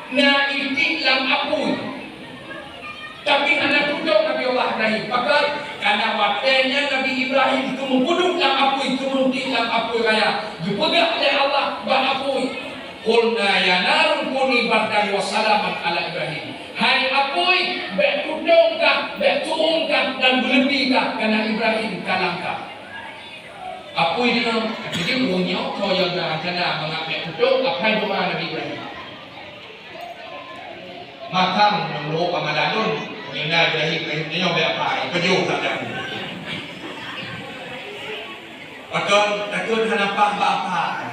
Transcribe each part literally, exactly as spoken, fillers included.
Na itik lam apui, tapi hana tudong Nabi Allah Ibrahim. Pakon? Karena watée nyan Nabi Ibrahim keumeupeuduek lam apui, keumeutiek lam apui raya, geupeugah lé Allah bak apui, "Qulna ya naru kuni bardan wa salaman ala Ibrahim." Hai apui, bék tudong kah, bék tuong kah dan beuleuti kah, karena Ibrahim ka langkah. Apui deungoe, jadi ureuëng nyoe, soe nyang na rencana mangat bék tudong, apai doa Nabi Ibrahim. Makam nyoe pamalan lôn, nyoe na Ibrahim, Ibrahim nyoe bak apa? Peujeuh saja. Pakon takot hana paih bak apa.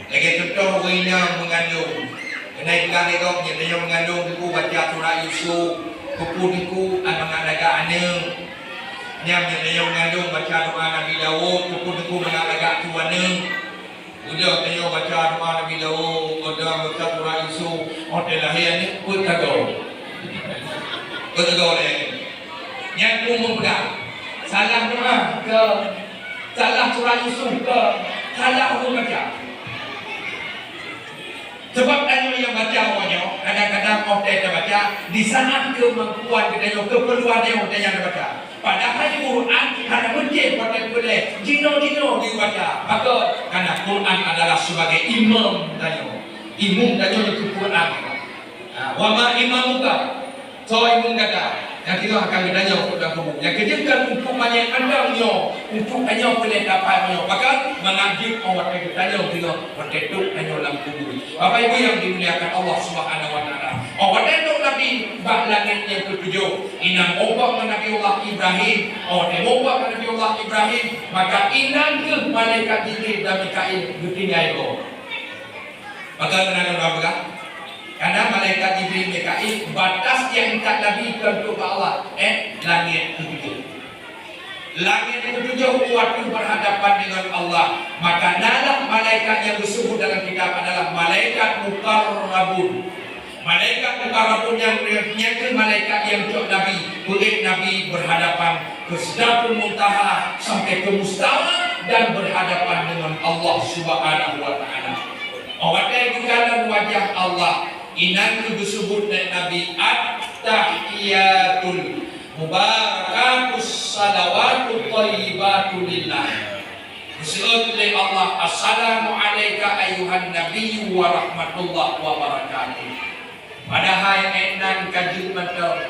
Lagée contoh ureuëng inong meungandong. Keuhai peugah lé gob, nyan meungandong teungku baca surat Yusuf, keupeue teungku, mangat lagak aneuëk. Nyan meungandong baca doa Nabi Daud, keupeue teungku, mangat lagak su aneuëk. Udah tanyoe baca doa Nabi Daud, udah baca surat Yusuf, oh, teuh lahé aneuëk, peuet ka goe. Peuet ka goe lé. Nyan pun meupeugah, salah doa ke, salah surat Yusuf ke, salah ureuëng baca. Sebab tanyoe nyang baca uroe nyoe, kadang-kadang oh teuh tabaca, di saat keumampuan geutanyoe, keperluan tanyoe, tanyoe tabaca. Padahai Quran hana meucéh watée peureulée jinoe-jinoe geubaca. Maka, karena Quran adalah sebagai imam tanyoe. Imum tanyoe nyoe Quran. Ha, wa ma imamuka. Soe imum gata? Nyang singoh akan geutanyoe keu dalam kubu. Nyang keujeuet kan untuk manyét mandang nyoe, untuk tanyoe peureulée tapai nyoe. Maka, mangat jeuet oh watée geutanyoe singoh, watée trok tanyoe lam kubu. Bapak Ibu yang dimuliakan Allah Subhanahu wa Taala. Oh, watée trok Nabi bak langét nyang keutujoh, inan meuubah ngon Nabiullah Ibrahim. Oh, watée meuubah ngon Nabiullah Ibrahim, maka inan kheueh malaikat Jibril dan Mikail geutinggai gob. Maka keunan lôn peugah, karena malaikat Jibril, Mikail, batas nyang ikat Nabi keu trok bak Allah, eh, langét keutujoh. Langét keutujoh watée berhadapan dengan Allah, maka nalah malaikat nyang geusebut dalam kitab adalah malaikat muqarrabun. Malaikat muqarrabun nyang, nyang keuh malaikat nyang cok Nabi, peuet Nabi berhadapan ke Sidratul Muntaha sampai ke Mustawa dan berhadapan dengan Allah Subhanahu wa Taala. Watée geukalon wajah Allah, inan keuh geusebut lé Nabi, "At-tahiyyatul mubarakatus salawatut thayyibatu lillah." Geuseuôt lé Allah, "Assalamu alaika ayyuhan nabiyyu wa rahmatullahi wa barakatuh." Padahai ék nan ka jeuet mantong.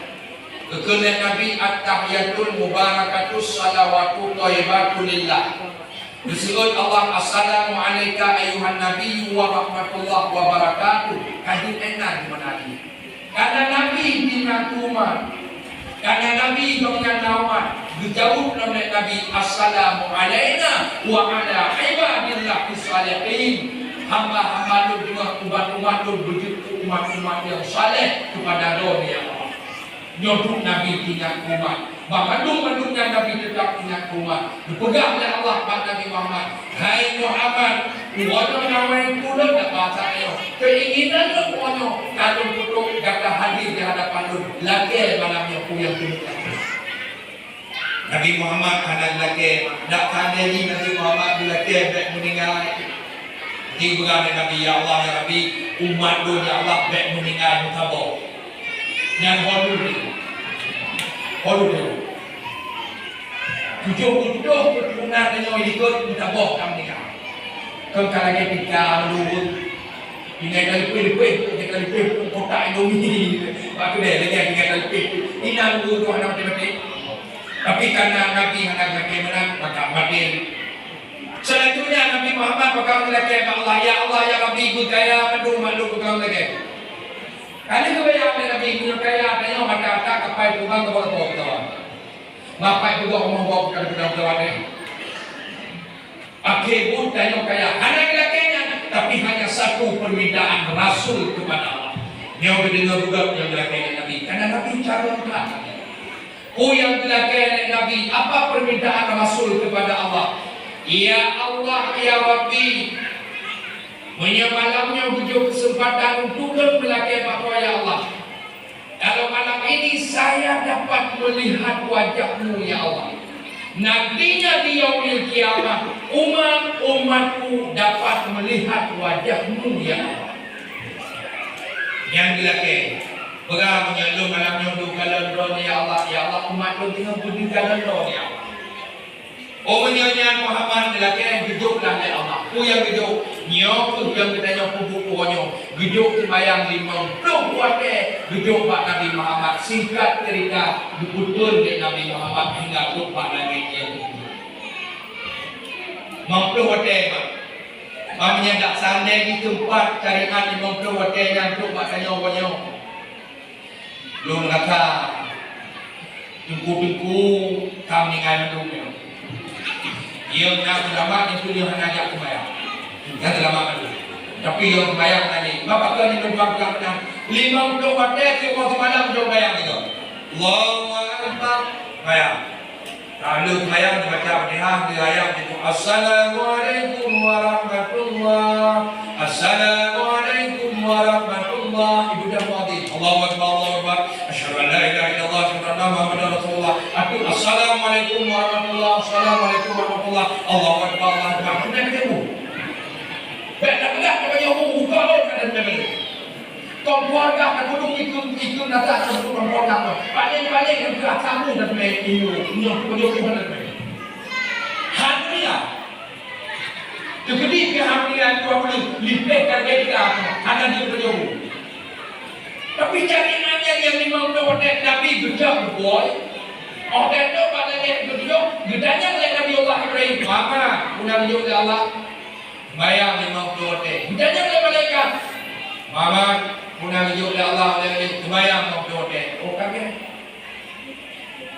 Geukheun lé Nabi, "At-tahiyyatul mubarakatus salawatut thayyibatu lillah." Geuseuôt Allah, "Assalamu alaika ayyuhan nabiyyu wa rahmatullahi wa barakatuh." Ka jeuet ék nan keumanö jih. Karena Nabi tinggai keu umat. Karena Nabi gobnyan na umat. Geujaweueb lom lé Nabi, "Assalamu alaina wa ala ibadillahis shalihin." Hamba-hamba lôn, umat-umat lôn beujeuet keu umat-umat nyang saleh keupada Droeneuh, ya Allah. Nyoe duek Nabi tinggai keu umat. Bak mandum-mandum nyan Nabi teutab tinggai keu umat. Geupeugah lé Allah bak Nabi Muhammad, "Hai Muhammad, uroe nyoe nyang ulôn peugah bak tanyoe, keinginan lôn uroe nyoe ka lôn peutrok gata hadir di hadapan lôn, lakée malam nyoe peue nyang keuneuk lakée." Nabi Muhammad hana lakée, dak ka lé Nabi Muhammad geulakée bék meuninggai. Dipeugah lé Nabi, "Ya Allah, ya Rabbi, umat lôn, ya Allah, bék meuninggai meusaboh." Nyan ho lôn nyoe. Ho lôn nyoe. Tujoh peuet tujoh keuturonan tanyoe likot meusaboh ka meuninggai. Kon ka lagée tika meuluweue. Tinggai ka leupeh-leupeh, tinggai ka leupeh kotak Indomie. Bak keudée lagée tinggai ka leupeh. Inan meuluweue tu hana maté-maté. Tapi karena Nabi hana geulakée meunan, maka maté. Selanjutnya Nabi Muhammad peugah lagée bak Allah, "Ya Allah, ya Rabbi, beukaya mandum makhluk peugah lagée." Ka lheueh geubaya lé Nabi, meunyoe kaya tanyoe mata-mata kapai teubang keu bak lampôh meutawan. Bapak ibu gok rumoh gok bukan peudong meutawan nyan. Akhé buet tanyoe kaya. Hana geulakée nyan, tapi hanya satu permintaan Rasul kepada Allah. Nyoe geudeungoe beugöt nyang geulakée lé Nabi. Karena Nabi calon that. Peue nyang geulakée lé Nabi, apa permintaan Rasul kepada Allah? "Ya Allah, ya Rabbi, meunyoe malam nyoe beujeuet keuseumpatan untuk lôn meulakée bak Droe, ya Allah, kalau malam ini saya dapat melihat wajah-Mu, ya Allah, nantinya di Yaumil Qiyamah, umat-umat-Mu dapat melihat wajah-Mu, ya Allah." Nyang geulakée, peugah meunyoe lôn malam nyoe deuh kalon droeneuh, ya Allah, ya Allah, umat lôn teungoh beudeuh kalon droeneuh, ya Allah. Oh, meunyoe nyan Muhammad geulakée, geujok lah lé Allah. Peue nyang geujok? Nyoe kheueh nyang geutanyoe peubuet uroe nyoe. Geujok seumayang limong ploh watée, geujok bak Nabi Muhammad. Singkat cerita, geupeutron lé Nabi Muhammad hingga trok bak langét nyang keujeuet. Limong ploh watée, mak. Meunyoe dak seundai jih teumpat syariat limong ploh watée nyan trok bak tanyoe uroe nyoe, lôn rasa teungku-teungku ka meuninggai mandum nyoe. Nyang na seulamat, nyang tujoh hana jak seumayang. Nyang seulamat mandum. Tapi nyang seumayang tadi, bak pakon nyang lôn peugah meunan, limong ploh watée siuroe simalam lôn seumayang sigoe. Allahu Akbar. Seumayang. Lalu seumayang dibaca Fatihah, di ayat itu, "Assalamualaikum warahmatullah. Assalamualaikum warahmatullah." Ibu dah muadzin. Allahu Akbar, Allahu Akbar. Asyhadu an la ilaha illallah, asyhadu anna Muhammadar Rasulullah. Aku, "Assalamualaikum warahmatullah. Assalamualaikum warahmatullah." Allahu Akbar, Allahu Akbar. Sudah ketemu. Baik, dah pedah, dah banyak umur, buka, oh, dah, dah, dah. Kompor dah, dah, dah, ikut, ikut, dah, dah, dah, kompor dah. Paling-paling, dah, dah, kamu dah, dah, iyo, nyoh, nyoh, nyoh, dah, dah. Hadirin. Teukeudi pih hamilai dua buleuen, lipéh ka lhèe ka, hana jeuet meujeuhu. Tapi jaringan nyang, nyang limong ploh watèe Nabi geujak beugöt, óh ka trôk bak langèt keutujôh, geutanyong lé Nabi Allah Ibrahim, "Muhammad, peue na geujok lé Allah?" Seumayang limong ploh watèe. Geutanyong lé malaikat, "Muhammad, peue na geujok lé Allah?" Lé, lé, seumayang limong ploh watèe. Oh, ka gèt.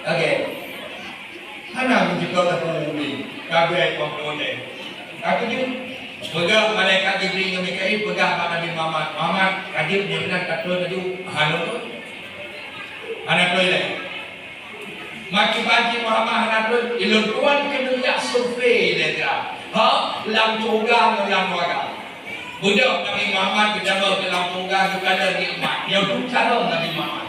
Ka gèt. Hana meucit tapeubuet, ka gèt limong ploh watèe. Ka keujeuet. Peugah malaikat Jibril ngon Mikail, peugah bak Nabi Muhammad, "Muhammad, ka jeuet nyoe meunan ka trôh laju." Hana trôh. Hana trôh lé. Makin banci Muhammad hana trôh, ilôn tuan keuneuk jak survei lé ka. Ha, lam syeuruga ngon lam neuraka. Beudôh Nabi Muhammad geutamong keu lam syeuruga geukalon nikmat. Nyoe dum carông Nabi Muhammad.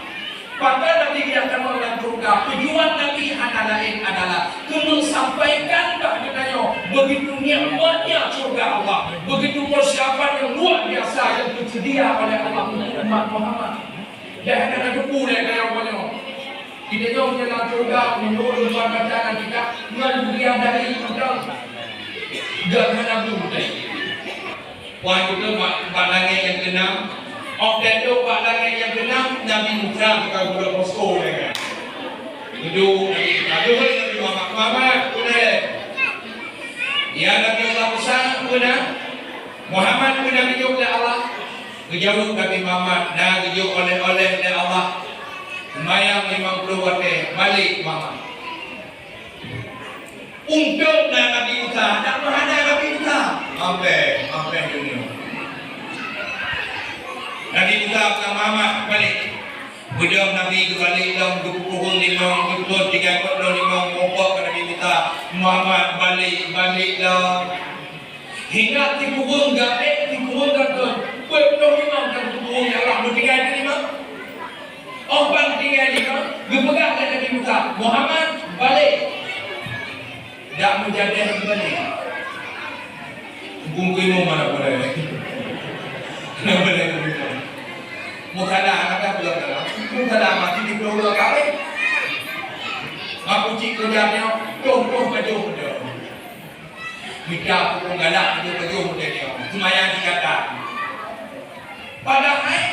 Pakon Nabi geutamong lam syeuruga? Tujuan Nabi hana laén adalah keuneuk sampaikan bak geutanyoe begitu nikmatnya syeuruga Allah, begitu persiapan yang luar biasa yang tersediakan oleh Allah untuk umat Muhammad. Dan hana teupeu lé kaya uroe nyoe. Kita nyoe meunyoe lam syeuruga, meunurot lôn baca lam kitab, ngon bidadari mantong. Geuh hana bu teuh. Wan itu bak, bak langèt nyang keunam. Óh ka trôh bak langèt nyang keunam, Nabi Musa ka geuduek posko lé kan. Geuduek Nabi Musa, geuhôi Nabi Muhammad, "Muhammad, peue na?" "Ya Nabi Allah Musa, peue na?" "Muhammad, peue na geujok lé Allah?" Geujaweueb Nabi Muhammad, "Na geujok oleh-oleh lé Allah. Seumayang limong ploh watèe, balek Muhammad." Untông na Nabi Musa, dak meuhana Nabi Musa. Mampèh, mampèh dunia. Nabi Musa peugah, "Muhammad, balek." Beudôh Nabi geubalek lom, geupeukureueng limong, geupeutrôn tinggai peuet ploh limong, mupok keu Nabi Musa, "Muhammad, balek, balek lom." Hingga sikureueng geuék, sikureueng geutrôn, peuet ploh limong ka geukureueng, ya Allah, meutinggai limong. Óh ban tinggai limong, geupeugah lé Nabi Musa, "Muhammad, balek." Dak meujadeh geubalek. Bungkui mu mana boleh. Mana boleh bungkui mu. Musala, ada belum dalam. Musala mati di pulau dua kali. Makuci kerjanya, tuh, tuh, tuh, tuh. Mita pukul galak, tuh, tuh, tuh, tuh. Semayang tiga kali. Padahai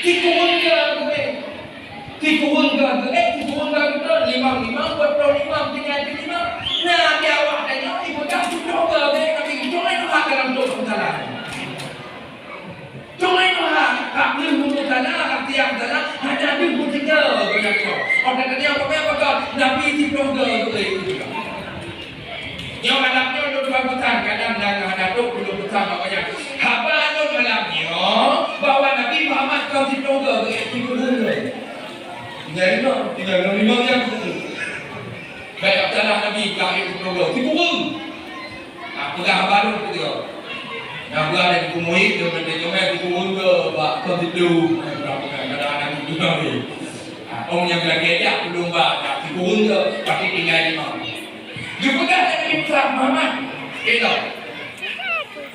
sikureueng geuék, sikureueng geuék, sikureueng geutrôn, limong-limong, peuet ploh limong, tinggai limong. Nah, di awak tanyoe ipeugah sikureueng geuék, tapi cuma itu hak dalam dosa salah. Cuma itu hak, hak lheueh meunyoe salah, hak tiang salah, hana deuh meutinggai geuék nyoe. Orang tadi apa kata, Nabi sikureueng geuék. Nyoe malam nyoe lôn tuan peusan, kadang na hana trôh lôn peusan bak gobnyan. Haba lôn malam nyoe bahwa Nabi Muhammad kon sikureueng geuék, sikureueng geuék. Tinggai limong, tinggai limong, limong nyang sikureueng. Baik, salah Nabi ka sikureueng geuék, sikureueng. Ah, peugah haba lôn keu dia. Nyang bukan dari Kumoyik, dia kata, "Jomai sikureueng geuék bak kon situ." Kadang-kadang Nabi juga ni. Ah, ong nyang lagèe jak belum bak, sikureueng geuék, pasti tinggai limong. Geupeugah lé Nabi Musa, "Muhammad, elok."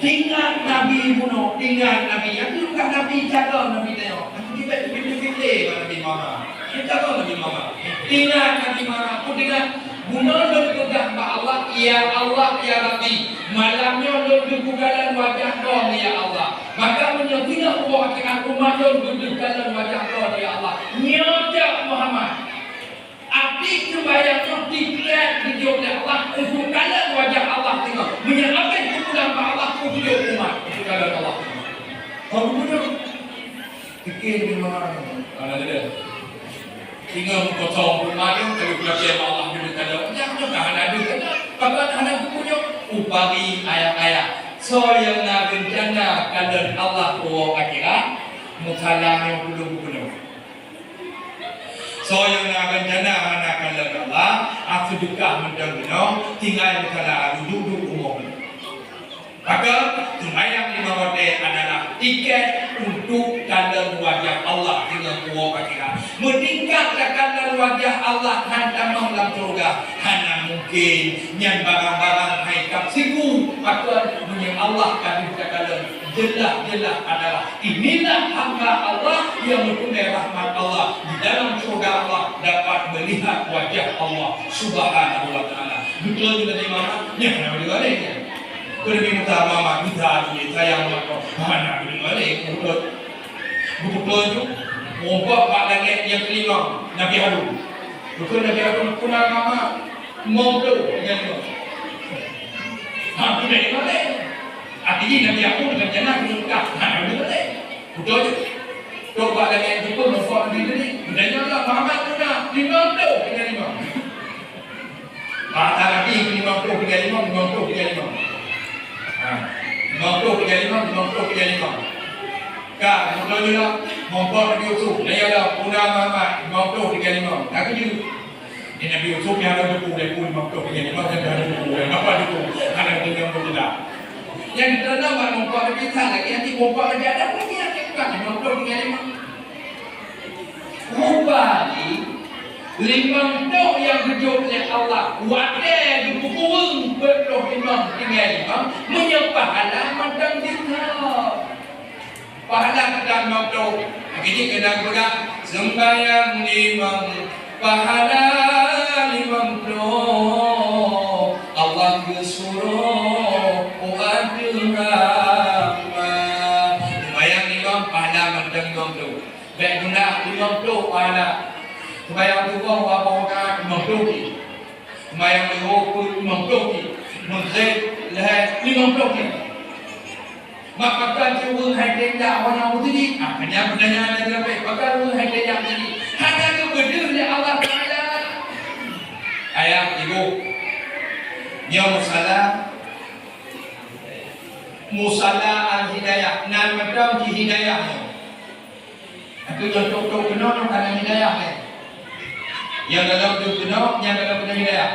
Ingat Nabi bunoe, ingat Nabi. Nyang keuh bukan Nabi cara Nabi tanyoe. Nabi bèk peupiléh-piléh bak Nabi Muhammad. Nyang cara Nabi Muhammad. Ingat Nabi Muhammad. Pun ingat, bunoe lôn peugah bak Allah, "Ya Allah, ya Rabbi, malam nyoe lôn teupeue kalon wajah Droe, ya Allah." Maka meunyoe singoh uroe akhirat umat lôn beudôh kalon wajah Droe, ya Allah. Nyoe cok Muhammad. Até seumayang nyoe tiket geujok lé Allah untuk kalon wajah Allah singoh. Meunyoe abéh teupulang bak Allah, peujeuet umat untuk kalon Allah singoh. Hana geubeudôh. Tiket di mana? Hana geubeudôh. Singoh meukosong umat nyoe, kalau geulakèe bak Allah beudôh kalon. Nyang nyoe ka hana deuh. Pakon hana geupunyueng? Upami ayat-ayat. Soe nyang na reuncana kalon Allah uroe akhirat, musala nyoe kudung geupeunong. Soe nyang na reuncana hana kalon Allah, a seudeukah mantong keunoe, tinggai musala duduek-duduek rumoh. Maka, seumayang lima watèe adalah tiket untuk kalon wajah Allah singoh uroe akhirat. Meutingkat takalon wajah Allah han tamong lam syeuruga, hana mungken. Nyan barang-barang hai kap siku, pakon meunyoe Allah ka deuh takalon. Jeulaih-jeulaih adalah, "Inilah hamba Allah yang mempunyai rahmat Allah, di dalam syurga Allah dapat melihat wajah Allah Subhanahu wa Ta'ala." Beutôi nyoe tadi, Mama? Nyan hana beutôi nyan. Keu Nabi Musa, "Mama, Musa, sayang Mama." Hana beutôi nyan. Beutôi. Beutôi nyoe, muphom bak langèt nyang keulimong, Nabi Harun. Beutôi Nabi Harun, "Peue na, Mama?" "Limong ploh tinggai limong." Ha, tu dari mana? Artinya Nabi Yakub dengan jannah di Mekah. Ha, dari mana? Betul je. Tok bak langèt tu pun nampak Nabi tadi. Ditanya lah, "Muhammad, peue na?" "Limong ploh tinggai limong." Kata Nabi, "Limong ploh tinggai limong, limong ploh tinggai limong." Ha. "Limong ploh tinggai limong, limong ploh tinggai limong." Ka, betul je lah. Nampak Nabi Yusuf. Ditanya lah, "Peue na, Muhammad?" "Limong ploh tinggai limong." Ka keujeuet. Di Nabi Yusuf nyang hana teupeu, lé pun limong ploh tinggai limong, nyang hana teupeu, lé apa teupeu? Hana teupeu nyang beutôi. Nyang teunang bak muphom Nabi Isa lagèe nyan, muphom Nabi Adam lagèe nyan, bukan limong ploh tinggai limong. Rupajih, limong ploh nyang geujok lé Allah, watèe geupeukureueng peuet ploh limong tinggai limong, meunyoe pahala mantong jiteubiet. Pahala kita limong ploh. Lagèe jih keunan peugah, seumbahyang limong, pahala limong ploh, Allah geusuroh u ateueh rahmat. Seumbahyang limong, pahala mantong limong ploh. Bèk guna limong ploh pahala. Seumbahyang suboh dua boh rakaat, limong ploh jih. Seumayang leuhô peuet limong ploh jih, meugréb lhèe limong ploh jih. Mak pakon cit ureueng hai teuindak awak nyang meuseujid? Ah, nyan peutanyaan nyang leubeh, pakon ureueng hai teuindak meuseujid? Hana geupeudeuh lé Allah Taala. Ayah, ibu, nyoe musala, musala Al-Hidayah, nan mantong cit hidayah nyoe. Tapi nyang tok-tok keunoe nyoe ka na hidayah, eh. Nyang dalam tu keunoe, nyang dalam keunoe hidayah.